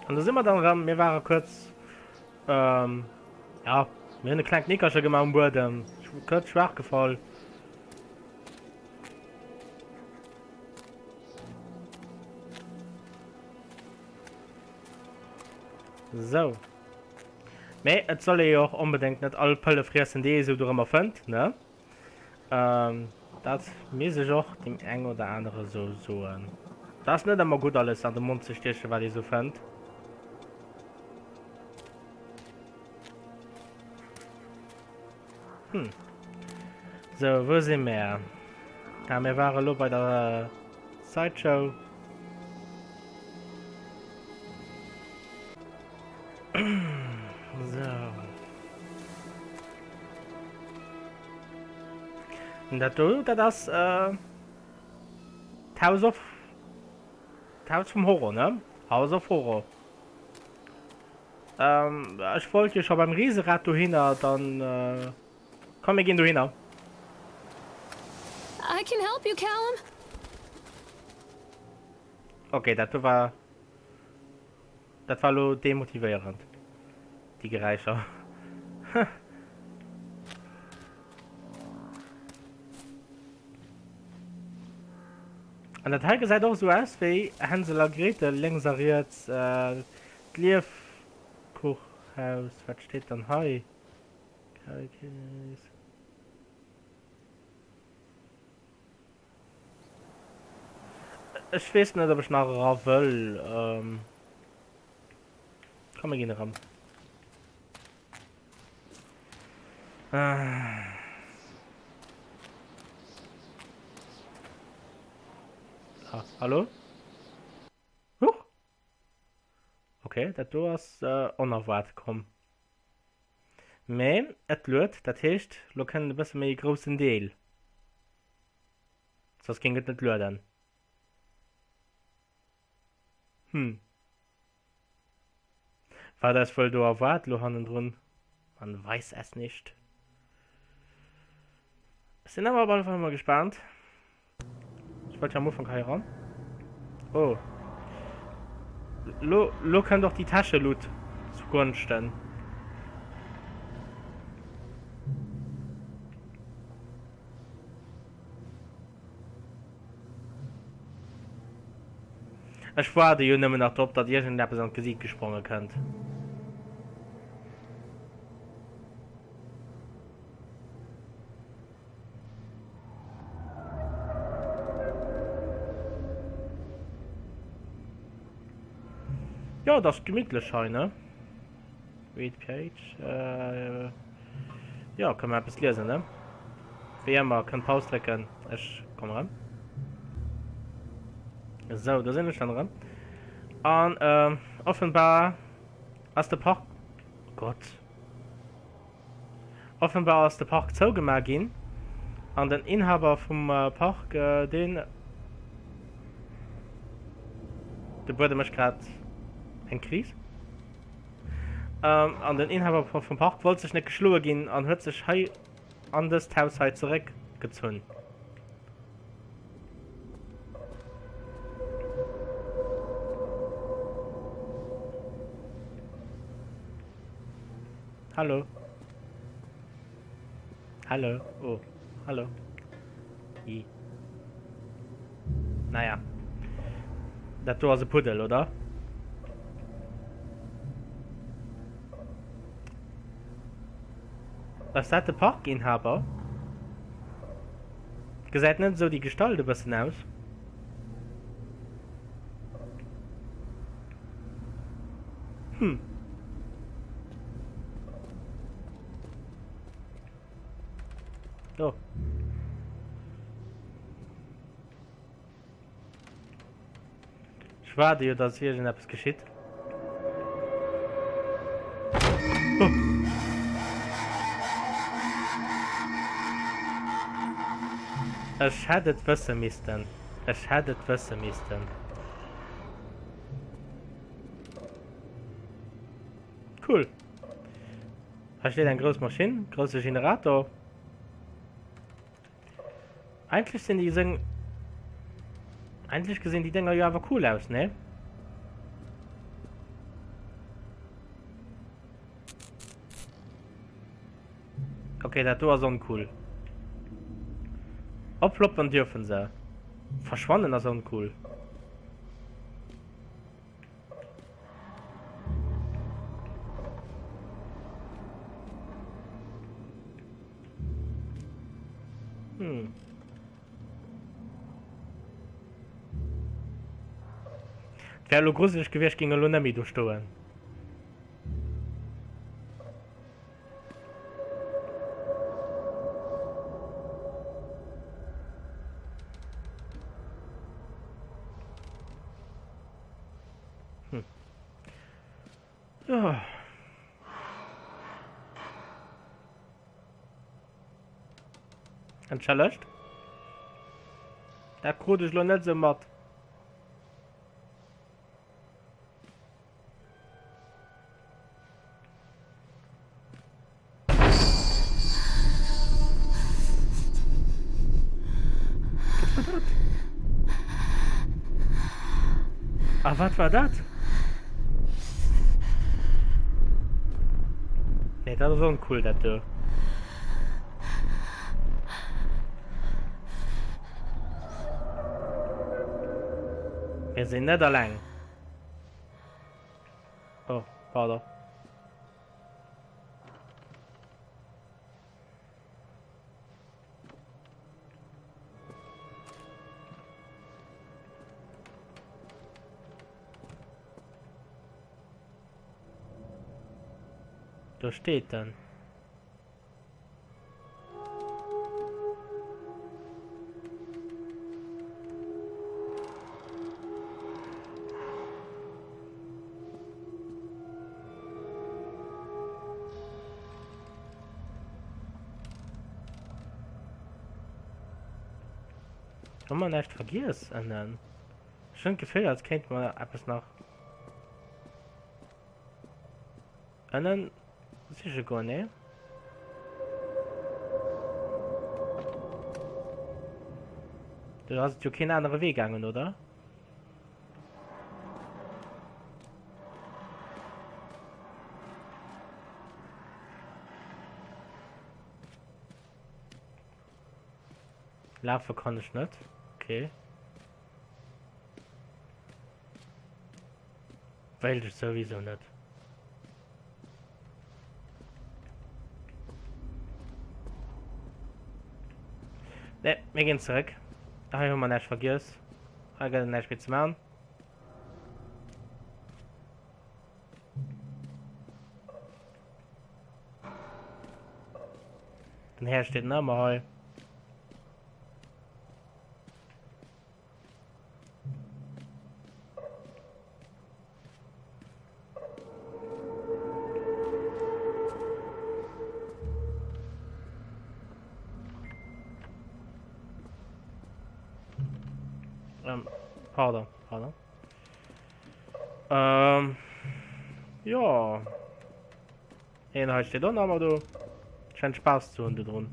An do si mer dann erëm. Mir ware kuerz, ähm, ja, mir hunn e klengt Nickerche gemaach um Buedem. Kuerz schwaach gefall. Sou. Mee et soll ee jo och onbedéngt net all Pëlle friessen, déi ee sou dorëmmer fënnt, ne? Ähm, dat misst ech och deem eng oder anere sou soen. Dat ass net ëmmer gutt, alles an de Mond ze stiechen, wat ee sou fënnt. Hm. Sou, wou si mär? Ah, mir ware lo bei der Sideshow. So. Und dat do, dat ass äh, d'House of d'Haus vum Horror, ne? House of Horror. Ähm, ech wollt jo scho beim Rieserad dohinner, dann äh, komm mir ginn dohinner. I can help you, Callum. Okay, dat do war Dat war lo demotivéierend, déi Geräischer. An dat hei gesäit och esou aus wéi Hänsel a Gretel, lénks a riets d'Liefkuchhaus. Wat steet dann hei? Ech weess net, ob ech nach era wëll. Komm, mir ginn erëm. Ah, hallo? Huch! Okay, dat do ass onerwaart komm. Mee et luet, dat heescht, lo kënnt e bësse méi e groussen Deel. Soss géing et net lueden. Hm. Wat eis wuel do erwaart lo hannendrun? Man weiß es nicht. Ech sinn awer op alle Fall mol gespaant. Ech wollt jo am Ufank hei eran. Oh. Lo, lo kënnt och déi Täschelut zu Gonschten. Ech waarde jo nëmmen nach drop, datt iergendeppes an d'Gesiit gespronge kënnt. Jo, et ass gemittlech hei, ne? Read page. Jo, kënne mer eppes liesen, ne? Wéi ëmmer, kënnt Paus drécken. Ech kommen erëm. Esou, do sinn ech dann erëm. An offenbar ass de Park... Gott. Offenbar ass de Park zougemaach ginn an den Inhaber vum Park, deen. De Buedem mécht grad eng Kris. An den Inhaber vum Park wollt sech net geschloe ginn an huet sech hei an dëst Haus hei zeréckgezunn. Hallo. Hallo. Oh. Hallo. I. Naja. Dat do ass e Puddel, oder? Ass dat de Parkinhaber? Gesäit net esou déi Gestalt e bëssen aus? Hm. Oh. Ech waarde jo, dass iergendeppes geschitt. Oh. Ech hätt et wësse missten. Ech hätt et wësse missten. Cool. Hei steet eng grouss Maschinn, grousse Generator. Eigentlech sinn déi seng Eigentlech gesinn déi Dénger jo awer cool aus, ne? Okay, dat do ass oncool. Oploppen dürfen se. Verschwannen ass oncool. Hm. Wär elo gruseleg gewiescht, géing elo net méi do stoen. Hm. Ja. Entschëllegt. Dat krut ech lo net sou mat. Wat war dat? Ah, wat war dat? Nee, dat ass oncool, dat do. Mir sinn net alleng. Oh, pardon. Do steet en. Hu mer näischt vergiess ënnen? Ech hunn d'Gefill, als kéinte mer eppes nach ënnen siche goen, nee? Do ass et jo keen anere Wee gaangen, oder? Lafe kann ech net. Okay. Wéilt ech sowieso net. Ne, mir ginn zurück. Hei hu mer näischt vergiess. Hei gëtt et näischt méi ze maachen. Den Här steet nach ëmmer hei. Ähm, pardon, pardon. Ähm, ja. Een hei steet och nach ëmmer do. Scheint Spaass ze hunn do drun.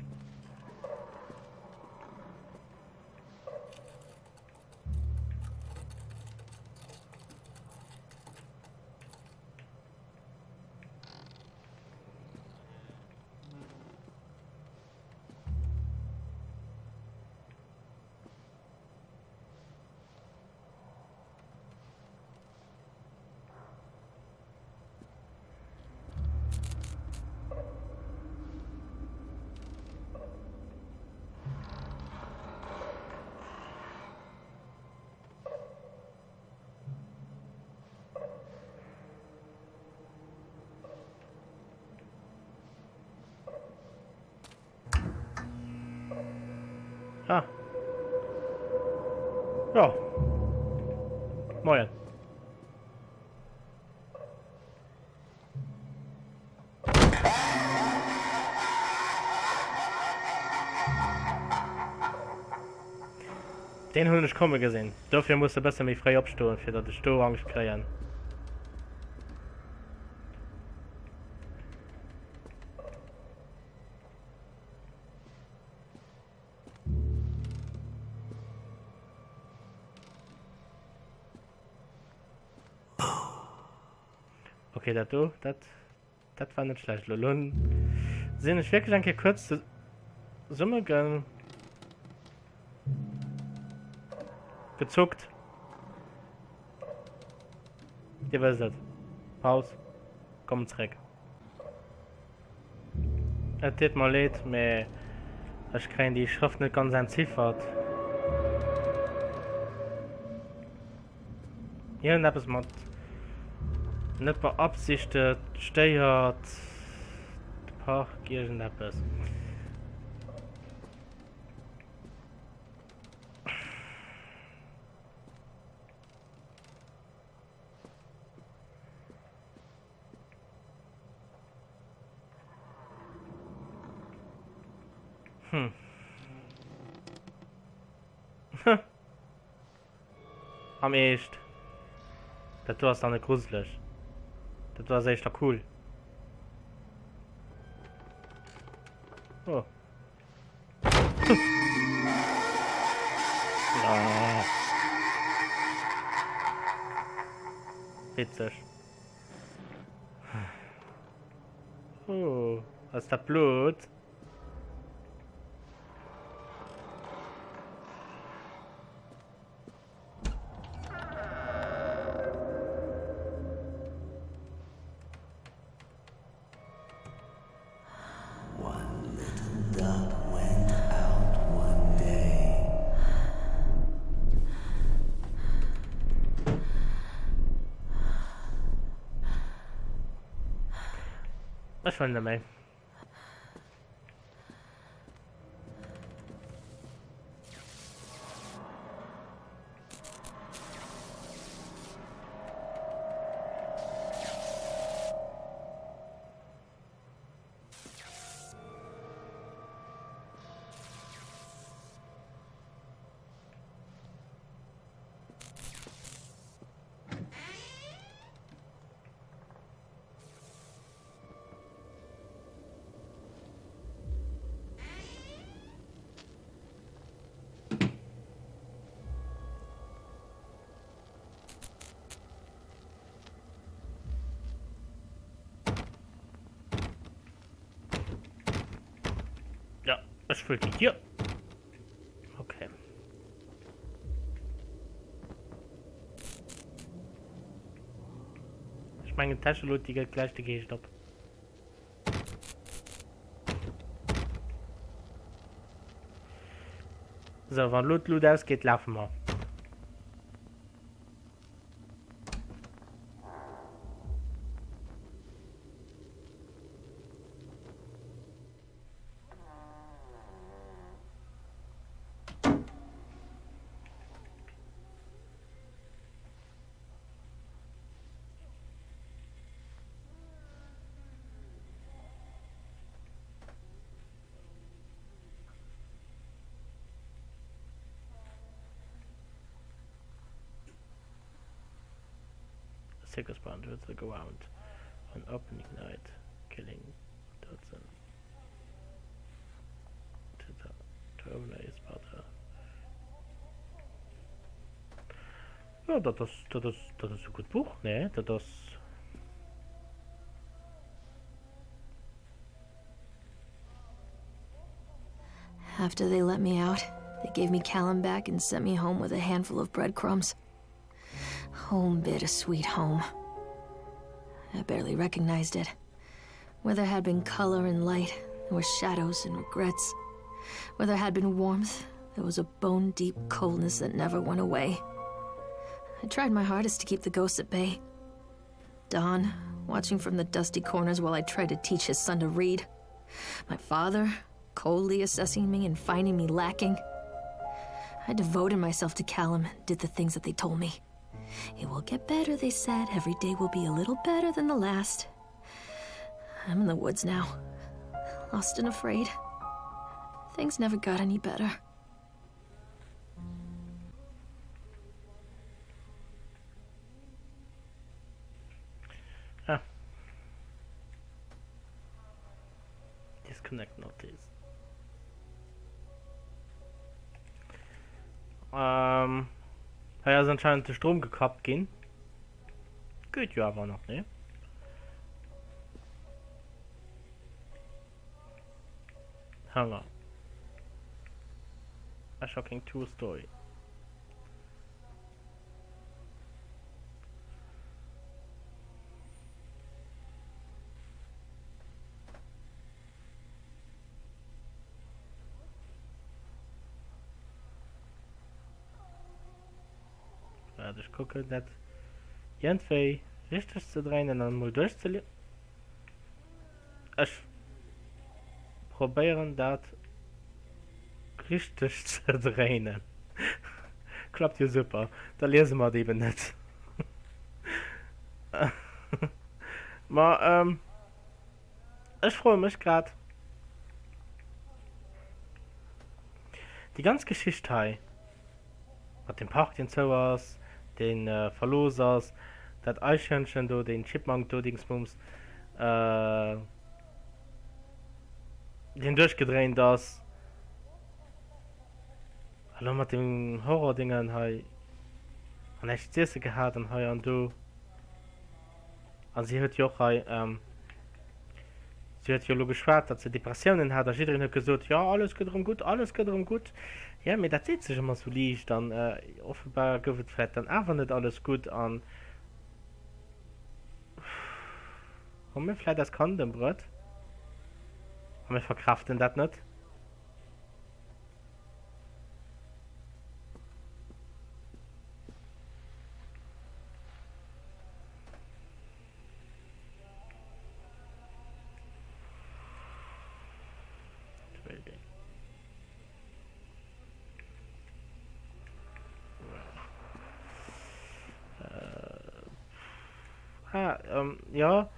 Ah. Ja. Moien. Deen hunn ech komme gesinn. Dofir muss e bësse méi fréi opstoen, fir datt ech do Angscht kréien. Okay, dat do, dat, dat war net schlecht. Lo, lo. Sinn ech wierklech eng Kéier kuerz zesumme ge gezuckt. Dir wësst et. Paus. Kommen zréck. Et deet mer leed, mee ech kréien déi Schrëft net ganz entziffert. Iergendeppes mat net beabsichtegt, stéiert de Park, iergendeppes. Hm. Am Eescht. Dat do ass dach net gruseleg. Dat do ass éischter cool. Oh. Ah. Witzeg. Oh, ass dat Blut? One little duck went out one day. Ech wëll net méi. Ja, ech wëll déi Dier. Okay. Ech mengen d'Täschelut, déi gëtt gläich de Geescht op. Sou, wann elo d'Lut ausgeet, lafe mer. Circus band with go out on opening night, killing dozen. To owner is brother. Jo, dat ass, dat ass, dat ass e gutt Buch, ne? Dat ass. After they let me out, they gave me Callum back and sent me home with a handful of breadcrumbs. Home bittersweet home. I barely recognized it. Where there had been color and light, there were shadows and regrets. Where there had been warmth, there was a bone deep coldness that never went away. I tried my hardest to keep the ghosts at bay. Don, watching from the dusty corners while I tried to teach his son to read. My father, coldly assessing me and finding me lacking. I devoted myself to Callum and did the things that they told me. It will get better, they said. Every day will be a little better than the last. I'm in the woods now, lost and afraid. Things never got any better. Ah. Disconnect notice. Ähm, hei ass anscheinend de Strom gekappt ginn. Geet jo awer nach, ne? Hunger. A shocking true story. Waart ech kucken dat iergendwéi richteg ze dréinen an emol duerchzeliesen. Ech probéieren dat richteg ze dréinen. Klappt jo super. Da liese mer et eben net. Ma ech froe mech grad, déi ganz Geschicht hei mat dem Park deen zou ass, dee verlooss ass, dat Eichhörnchen do, deen Chipmunk do, Dingsbums, deen duerchgedréint ass, a lo mat dem Horror-Dingen hei, an näischt z'iesse gehat an hei an do. A si huet jo och hei, si huet jo elo geschwat, datt se Depressiounen hat a jiddereen huet gesot, jo alles gëtt erëm gutt, alles gëtt erëm gutt. Jo, mee dat seet sech ëmmer esou liicht an offenbar gouf et vläicht dann awer net alles gutt an hu mir vläicht eist Kand ëmbruet a mir verkraaften dat net. Ah, ähm, ja.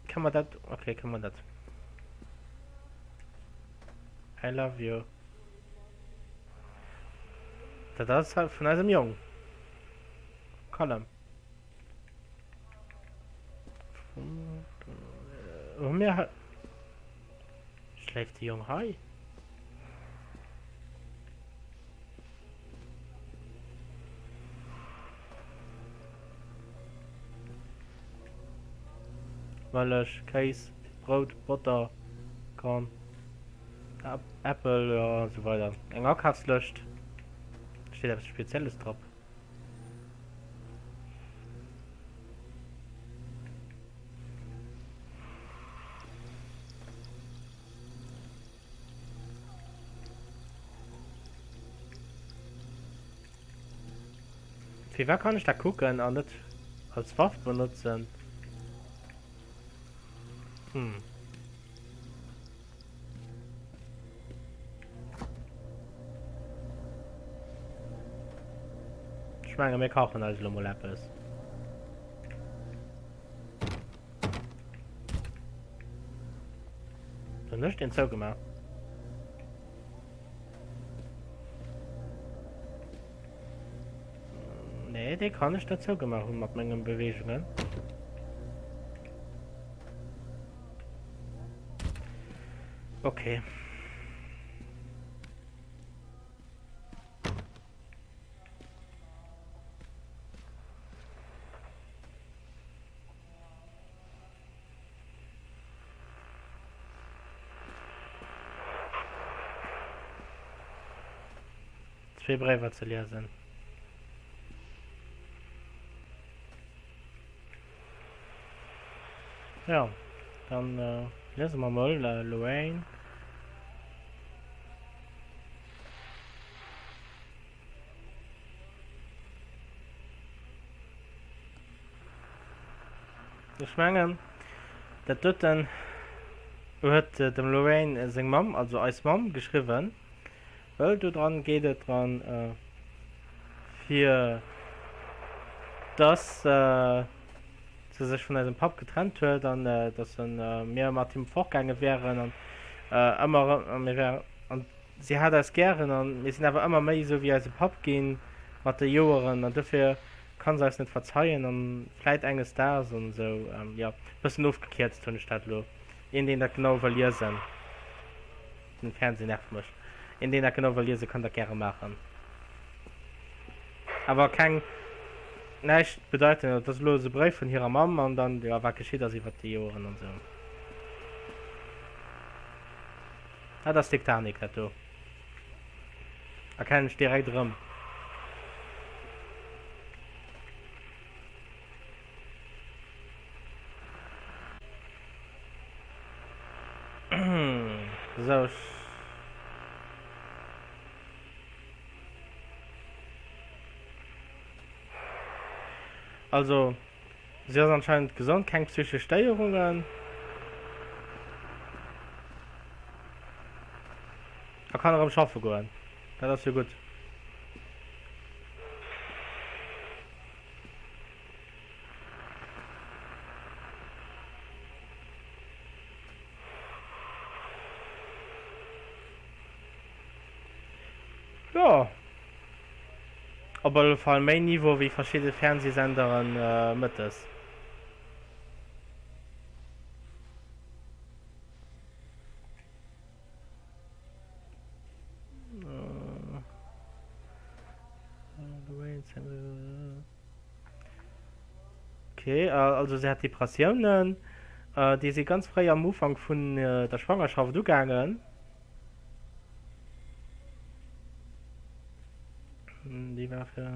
Kann man dat. Okay, kann man dat. I love you. Dat ass halt vun eisem Jong. Callum. Hu mir hei... Schléift de Jong hei? Mëllech, Kéis, Brout, Botter, Korn, Äppel, jo, an esou weider. Eng Akafslëscht. Steet eppes Spezielles drop? Firwat kann ech dat kucken an net als Waff benotzen? Hm. Ech menge mir kachen eis elo mol eppes. Hunn ech den zougemaach? Nee, dee kann ech net zougemaach hunn mat mengem Beweegungen. Okay. Zwee Bréiwer ze liesen. Ja, dann äh, liese mer mol äh, Lorraine. Ech mengen, dat doten huet dem Lorraine seng Mamm, also eis Mamm, geschriwwen, wëll do dran geet et dran, fir dass se sech vun eisem Papp getrennt huet an dass mir mat him fortgaange wären an ëmmer erëm, mir wären an si hat eis gären an mir sinn awer ëmmer méi esou wéi eise Papp ginn mat de Joeren an dofir Kann se eis net verzeien an vläit enges Daags an esou, jo, bëssen ofgekierzt hunn ech dat elo. Een deen dat genau wëll liesen, den Fernseh nervt mech, een deen dat genau wëll liesen kann dat gäre maachen, awer keng, näischt bedeiten, dat ass elo esou Bréif vun hirer Mamm an dann, jo, wat geschitt ass iwwert déi Joeren an esou. Dat ass Titanic, dat do. Erkennen ech direkt erëm. Sou, ech. Also, si ass anscheinend gesond, keng psychesch Stéierungen. A kann erëm schaffe goen. Dat ass jo gutt. Jo. Op alle Fall méi Niveau wéi verschidde Fernsehsenderen mëttes. Ok, also se hat Depressiounen, déi si ganz fréi am Ufank vun der Schwangerschaft ugaangen. Déi war fir.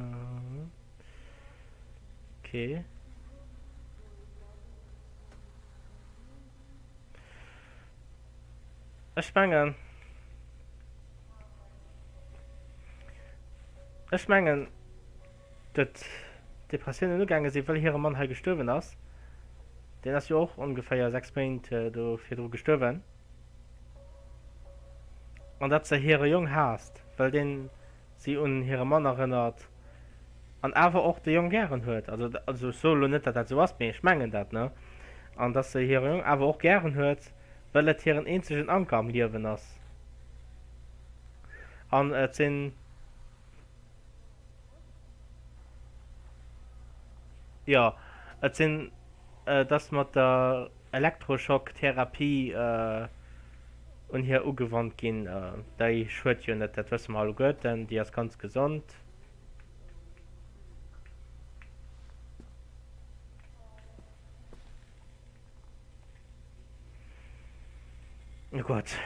Ok. Ech mengen. Ech mengen, datt d'Depressiounen ugaange sinn, well hire Mann hei gestuerwen ass. Deen ass jo och ongeféier 6 Méint do virdru gestuerwen. An datt se hire Jong haasst, well deen si un hire Mann erënnert an awer och de Jong gären huet. Also, also ech soe lo net, datt dat esou ass, mee ech mengen dat, ne? An datt se hire Jong awer och gären huet, well et hiren eenzegen Anker am Liewen ass. An et sinn, jo, et sinn, et ass mat der Elektroschocktherapie un hir ugewannt ginn. Déi schued jo net, dat wësse mer alleguerten, déi ass ganz gesond. Oh Gott.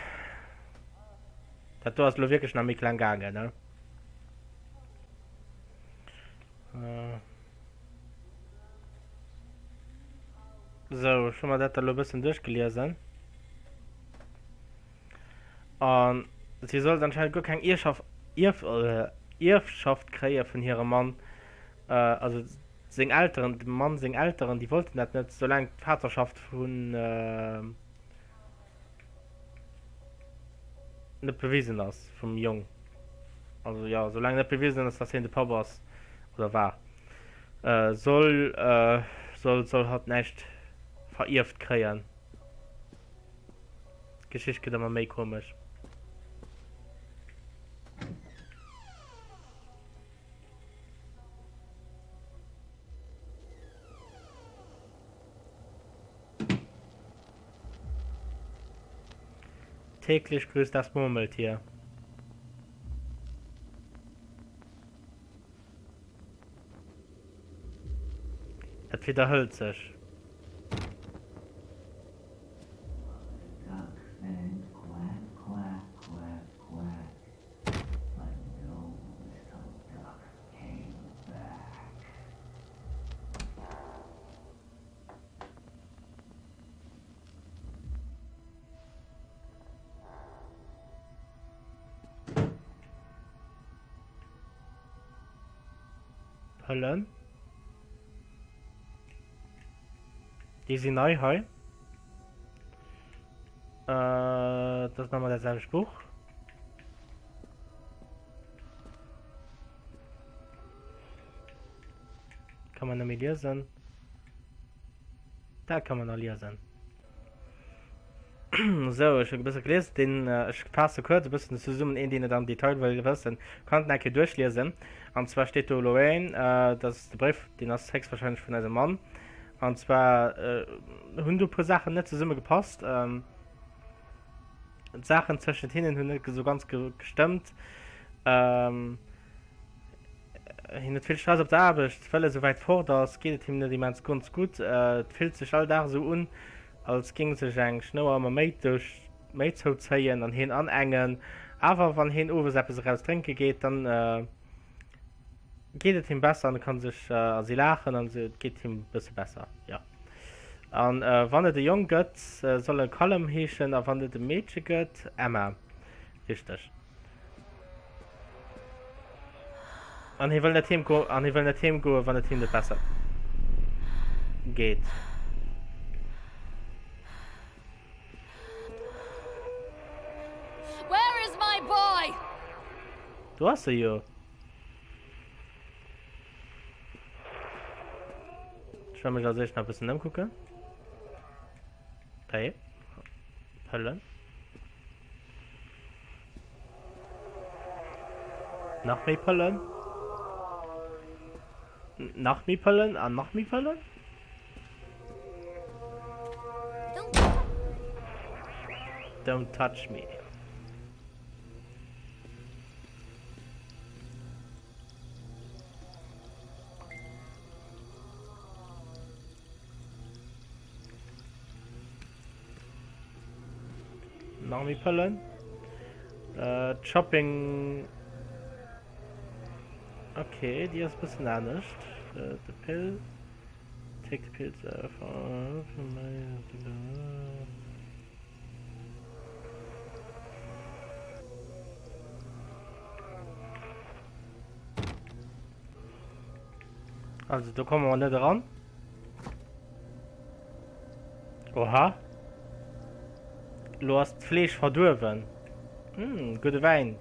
Dat do ass elo wierklech nach méi kleng gaangen, ne? Äh. Sou, ech hu mer dat da lo e bëssen duerchgeliesen. An si sollt anscheinend guer keng Ierfschaft, Ierf, äh, Ierfschaft kréie vun hirem Mann. Äh, also seng Elteren, dem Mann seng Elteren, déi wollten dat net, soulaang d'Vaterschaft vun, äh, net bewisen ass vum Jong. Also jo, soulaang net bewisen ass, dass hien de Papp ass oder war, soll soll soll hatt näischt verierft kréien. D'Geschicht gëtt ëmmer méi komesch. Täglich grüßt das Murmeltier. Et widderhëlt sech. Pëllen. Déi sinn nei hei. Äh, dat ass nach emol dat selwecht Buch. Kann man net méi liesen. Dat kann man nach liesen. Sou, ech hunn e bësse gelies. Deen, ech faasse kuerz e bëssen zesummen. Een, deen et am Detail wëll wëssen, kann et nach eng Kéier duerchliesen. An zwar steet do Lorraine, dat ass de Bréif, deen ass héchstwahrscheinlech vun eisem Mann. An zwar hunn do e puer Saachen net zesumme gepasst. D'Saachen tëschent hinnen hunn net esou ganz gestëmmt. Hien huet vill Stress op der Aarbecht, well e sou wäit fort ass, geet et him net immens ganz gutt. Et fillt sech all Dag esou un, als géing sech eng Schnouer ëmmer méi duerch. méi zouzéien an hien anengen. Awer wann hien owes eppes eraus drénke geet, dann geet et him besser an e kann sech a si laachen an et geet him e bësse besser, jo. An wann et e Jong gëtt, soll e Callum heeschen a wann et e Meedche gëtt, Emma. Richteg. An hie wëll net heem go an hie wëll net heem goen, wann et him net besser geet. Where is my boy? Do ass e jo. Ech wëll mech als éischt nach e bëssen ëmkucken. Hey. Pëllen. Nach méi Pëllen. Nach méi Pëllen an nach méi Pëllen. Don't touch me. Nach méi Pëllen. Äh, Shopping. Okay, déi ass e bëssen anescht. Äh, the pill. Take the pills. Äh, for, for my, Also, do komme mer net eran. Oha. Lo ass d'Fleesch verduerwen. Hm, gudde Wäin.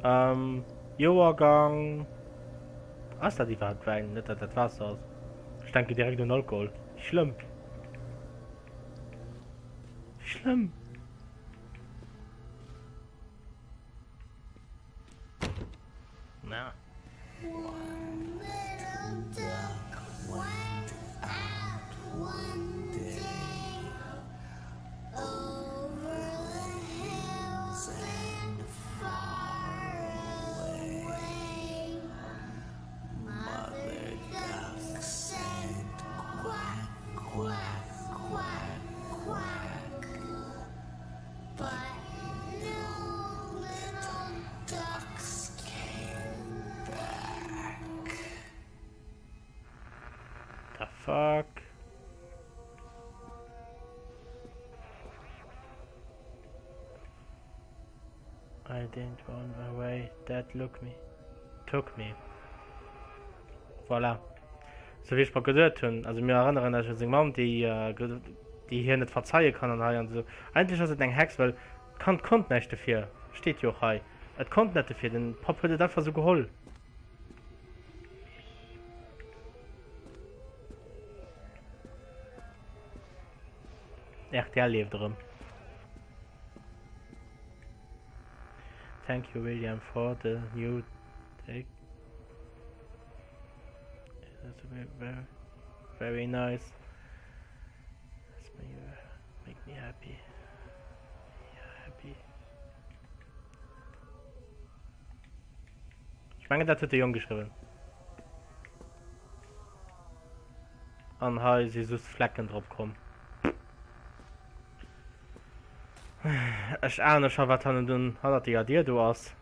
Ähm, Joergang. Ass dat iwwerhaapt Wäin? Net dat dat Waasser ass. Ech denken direkt un Alkohol. Wéi schlëmm. Wéi schlëmm. Na. The fuck? I didn't run away, Dad look me. Took me. Voilà. Sou wéi ech mer geduet hunn. Also mir erënneren eis un seng Mamm, déi, déi hien net verzeie kann an hei an esou. Eigentlech ass et eng Hex, well d'Kand konnt näischt dofir. Steet jo och hei. Et konnt net dofir, den Papp huet et einfach esou geholl. Rtl leeft erëm. Thank you William for the new take. That's very, very, very nice. That's make me happy. Yeah, happy. Ech mengen dat huet de Jong geschriwwen. An hei si just Flecken drop komm. Ech ahne scho wat hannendun hannert deeër Dier do ass.